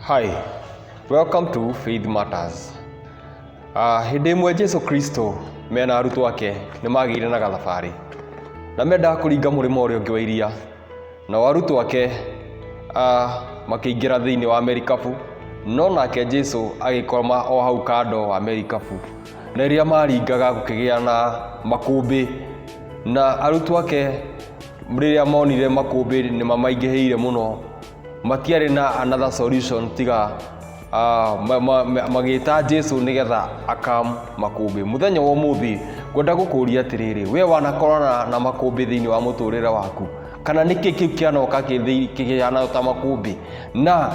Hi, welcome to Faith Matters. Hĩndĩ ĩmwe Jesu Kristo mena arutwo ake nĩ magĩire na gathabarĩ na mendaga kũringa mũrĩmo ũrĩa ũngĩ wa iria, nao arutwo ake makĩingĩra thĩinĩ wa merikabu, no nake Jesu agĩkoma o hau kando wa merikabu. Na rĩrĩa maringaga gũkĩgĩa na makũmbĩ, na arutwo ake rĩrĩa monire makũmbĩ nĩ mamaingĩhĩire mũno, matiarĩ na another solution tiga magĩta Jesu nĩgetha akam makũmbĩ. Mũthenya wa ũmũthĩ ngwenda gũkũria atĩrĩrĩ, we wanakorana na makũmbĩ thĩinĩ wa mũtũrĩre waku, kana nĩkĩ kĩu kĩanoka kĩhana ta makũmbĩ, na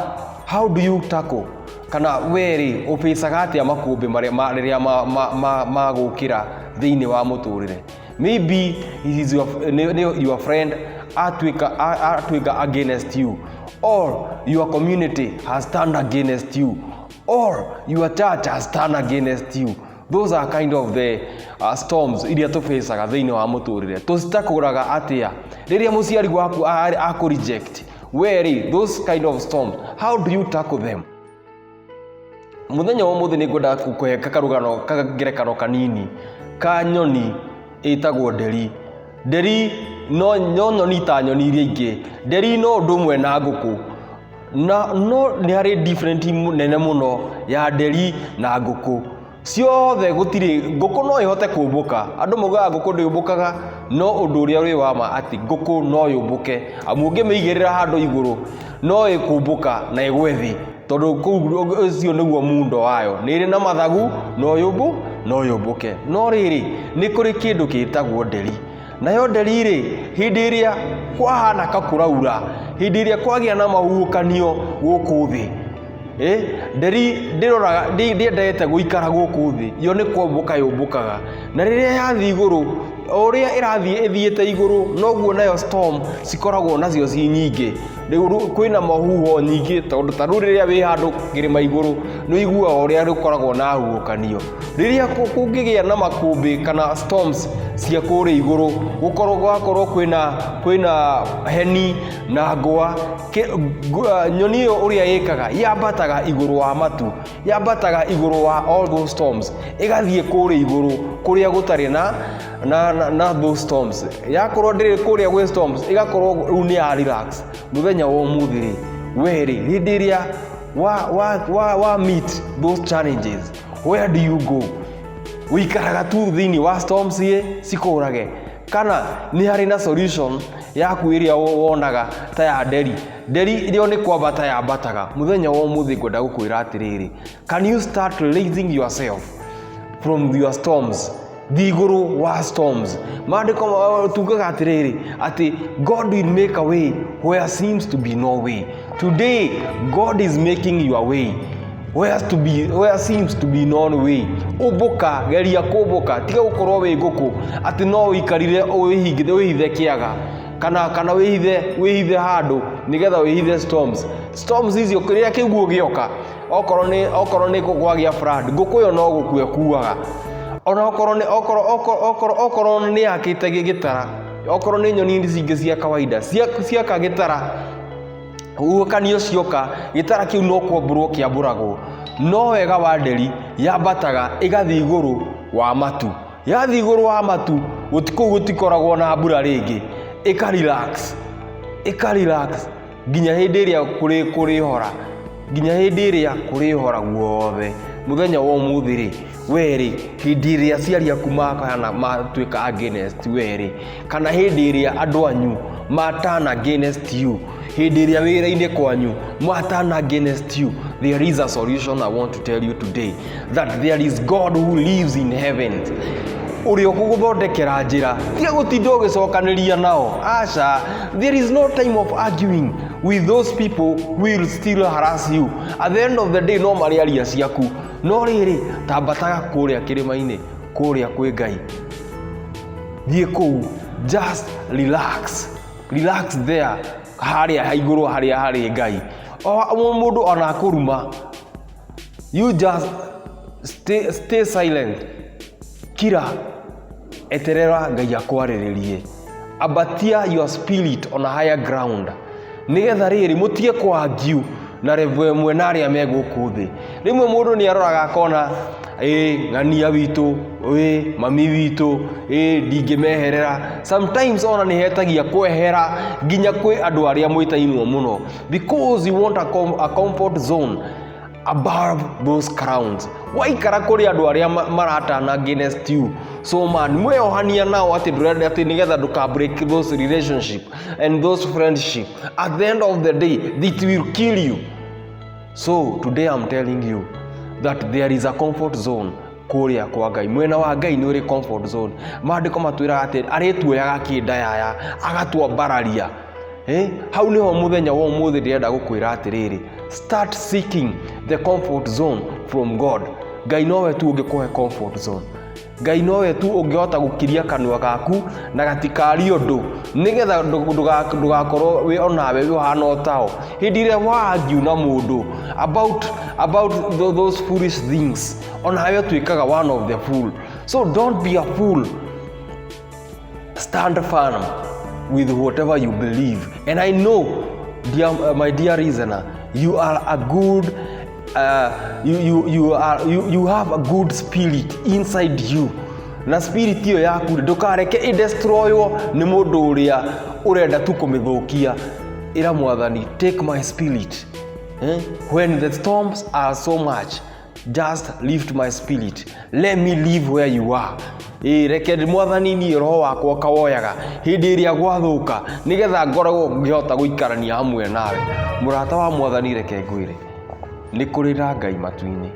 how do you tackle, kana we rĩ ũbĩcaga atĩa makũmbĩ marĩa rĩrĩa magũkĩra thĩinĩ wa mũtũrĩre? Maybe he is your, nĩ your friend atuĩka against you, or your community has turned against you, or your church has turned against you. Those are kind of the storms iria tũbĩcaga thĩinĩ wa mũtũrĩre. Tũcitakũraga atĩa rĩrĩa mũciari waku akũ reject we rĩ? Those kind of storms, how do you tackle them? Mũthenya wa ũmũthĩ nĩ ngwenda kũhe karũgano kangerekano kanini ka nyoni ĩtagwo nderi. Nderi no nyoni ta nyoni iria ingĩ. Nderi no ũndũ ũmwe na ngũkũ, na no nĩ harĩ different nene mũno ya nderi na ngũkũ ciothe. Gũtirĩ ngũkũ no ĩhote kũmbũka. Andũ maugaga ngũkũ ndĩũmbũkaga, no ũndũ ũrĩa wĩ wa ma atĩ ngũkũ no yũmbũke, amu ũngĩmĩigĩrĩra handũ igũrũ no ĩkũmbũka na ĩgwe thĩ, tondũ kũu ũcio nĩguo muundo wayo. Nĩ ĩrĩ na mathagu, no yũmbũke. No rĩrĩ, nĩ kũrĩ kĩndũ gĩtagwo nderi. Nayo nderi rĩ, hĩndĩ ĩrĩa kwahana ka kũraura, hĩndĩ ĩrĩa kwagĩa na mahuhũkanio gũkũ thĩ, nderi ndĩroraga, ndĩendete gũikara gũkũ thĩ. Yo nĩ kũmbũka yũmbũkaga, na rĩrĩa yathiĩ igũrũ, o ũrĩa ĩrathiĩ ĩthiĩte igũrũ, noguo nayo storm cikoragwo nacio ci nyingĩ. Rĩu kwĩna mahuho nyingĩ, tondũ ta rĩu rĩrĩa wĩ handũ kĩrĩma igũrũ, nĩ ũiguaga ũrĩa gũkoragwo na huhũkanio. Rĩrĩa kũngĩgĩa na makũmbĩ kana storms cia kũrĩa igũrũ, gũkorwo gwakorwo kwĩna heni na ngwa, nyoni ĩyo ũrĩa ĩkaga, yambataga igũrũ wa matu, yambataga igũrũ wa all those storms, ĩgathiĩ kũrĩa igũrũ kũrĩa gũtarĩ na those storms. Yakorwo ndĩrĩ kũrĩa gwĩ storms, ĩgakorwo rĩu nĩ ya relax. Mũthenya wa ũmũthĩ rĩ, we rĩ, hĩndĩ ĩrĩa wa meet those challenges, where do you go? Ũikaraga tu thĩinĩ wa storms ĩ cikũrage, kana nĩ harĩ na solution yaku ĩrĩa wonaga ta ya nderi? Nderi ĩrĩa nĩ kwambata yambataga. Mũthenya wa ũmũthĩ ngwenda gũkwĩra atĩrĩrĩ, can you start raising yourself from your storms? Thiĩ igũrũ wa storms. Maandĩko tugaga atĩrĩrĩ, atĩ God will make a way where seems to be no way. Today God is making your way where seems to be no way. Ũmbũka, geria kũmbũka, tiga gũkorwo wĩ ngũkũ atĩ no ũikarire wĩhingĩte, wĩhithe kĩaga kana wĩhithe handũ nĩgetha wĩhithe storms. Storms icio, rĩrĩa kĩguũ gĩoka, okorwo nĩ kwagĩa flood, ngũkũ ĩyo no gũkua ĩkuaga. Ona okorwo nĩ okorwo okorwo nĩ yakĩte gĩtara, okorwo nĩ nyoni ici ingĩ cia kawaida ciaka gĩtara, huhũkanio cioka, gĩtara kĩu no kwambũrwo kĩambũragwo. No wega wa nderi, yambataga ĩgathiĩ igũrũ wa matu. Yathiĩ igũrũ wa matu, kũu gũtikoragwo na mbura rĩngĩ. Ĩka relax, ĩka relax nginya hĩndĩ ĩrĩa kũrĩhora, nginya hĩndĩ ĩrĩa kũrĩhora guothe. Mũthenya wa ũmũthĩ rĩ, we rĩ, hĩndĩ ĩrĩa aciari aku makana matuĩka against we rĩ, kana hĩndĩ ĩrĩa andũ anyu matana against you, hĩndĩ ĩrĩa wĩra-inĩ kwanyu matana against you, there is a solution I want to tell you today, that there is God who lives in heaven, ũrĩa ũgũgũthondekera njĩra. Tiga gũtinda ũgĩcokanĩria nao. Aca, there is no time of arguing with those people who will still harass you. At the end of the day no marĩaria ciaku. No rĩrĩ, tambataga kũrĩa kĩrĩma-inĩ, kũrĩa kwĩ Ngai. Thiĩ kũu, just relax, relax there, harĩa igũrũ harĩa harĩ Ngai. O mũndũ ona akũruma, you just stay silent. Kira, eterera Ngai akwarĩrĩrie. Ambatia your spirit on a higher ground, nĩgetha rĩrĩ mũtige kũ argue. Na level ĩmwe na arĩa me gũkũ thĩ. Rĩmwe mũndũ nĩ aroraga akona, ĩ ng'ania witũ, ĩ mami witũ, ĩ ndingĩmeherera. Sometimes ona nĩ hetagia kwehera nginya kwĩ andũ arĩa mwĩtainwo mũno, because you want a comfort zone above those crowns. Waikara kũrĩ andũ arĩa maratana against you so man, mweohania nao atĩ ndũrenda atĩ nĩgetha ndũka break those relationship and those friendship, at the end of the day it will kill you. So today I'm telling you that there is a comfort zone kũrĩa kwa Ngai. Mwena wa Ngai nĩ ũrĩ comfort zone. Maandĩko matwĩraga atĩ arĩtuoyaga kĩndayaya agatwambararia. Hau nĩho mũthenya wa ũmũthĩ ndĩrenda gũkwĩra atĩrĩrĩ, start seeking the comfort zone from God. Ngai nowe tu ũngĩkũhe comfort zone. Ngai nowe tu ũngĩhota gũkiria kanua gaku na gatikarie ũndũ, nĩgetha ndũgakorwo wĩ onawe wĩ ũhana o tao. Hĩndĩ ĩrĩa wa argue na mũndũ about those foolish things, onawe ũtuĩkaga one of the fool. So don't be a fool. Stand firm with whatever you believe. And I know, my dear listener, you are a good, you, you, you, are, you, you have a good spirit inside you. Na spirit ĩyo yaku rĩ, ndũkareke ĩdestroywo nĩ mũndũ ũrĩa ũrenda tu kũmĩthũkia. Ĩra Mwathani, take my spirit. When the storms are so much, just lift my spirit, let me live where you are. Ĩ reke Mwathani niĩ roho wakwa kawoyaga hĩndĩ ĩrĩa gwathũka, nĩgetha ngoragwo ngĩhota gũikarania hamwe nawe. Mũrata wa Mwathani, reke ngwĩre, nĩ kũrĩ na Ngai matu-inĩ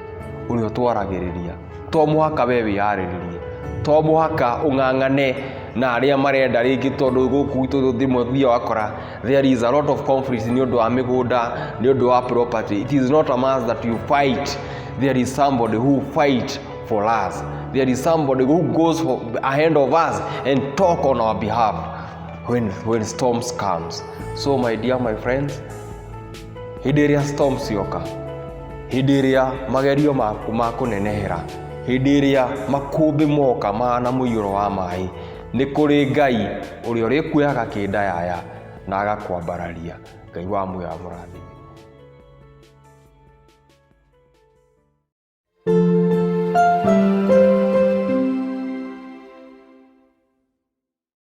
ũrĩa ũtwaragĩrĩria. To mũhaka we wĩyarĩrĩrie, to mũhaka ũng'ang'ane na arĩa marenda rĩngĩ, tondũ gũkũ gwitũ thimũ ũthiaga wakora there is a lot of conflict nĩ ũndũ wa mĩgũnda, nĩ ũndũ wa property. It is not a must that you fight. There is somebody who fight for us. There is somebody who goes ahead of us and talk on our behalf when storms comes. So my dear, my friends, hĩndĩ ĩrĩa storms cioka, hĩndĩ ĩrĩa magerio maku makũnenehera, hĩndĩ ĩrĩa makũmbĩ moka mahana mũiyũro wa maĩ, nĩ kũrĩ Ngai ũrĩa ũrĩkuoyaga kĩndayaya na agakwambararia. Ngai wa muoyo amũrathime.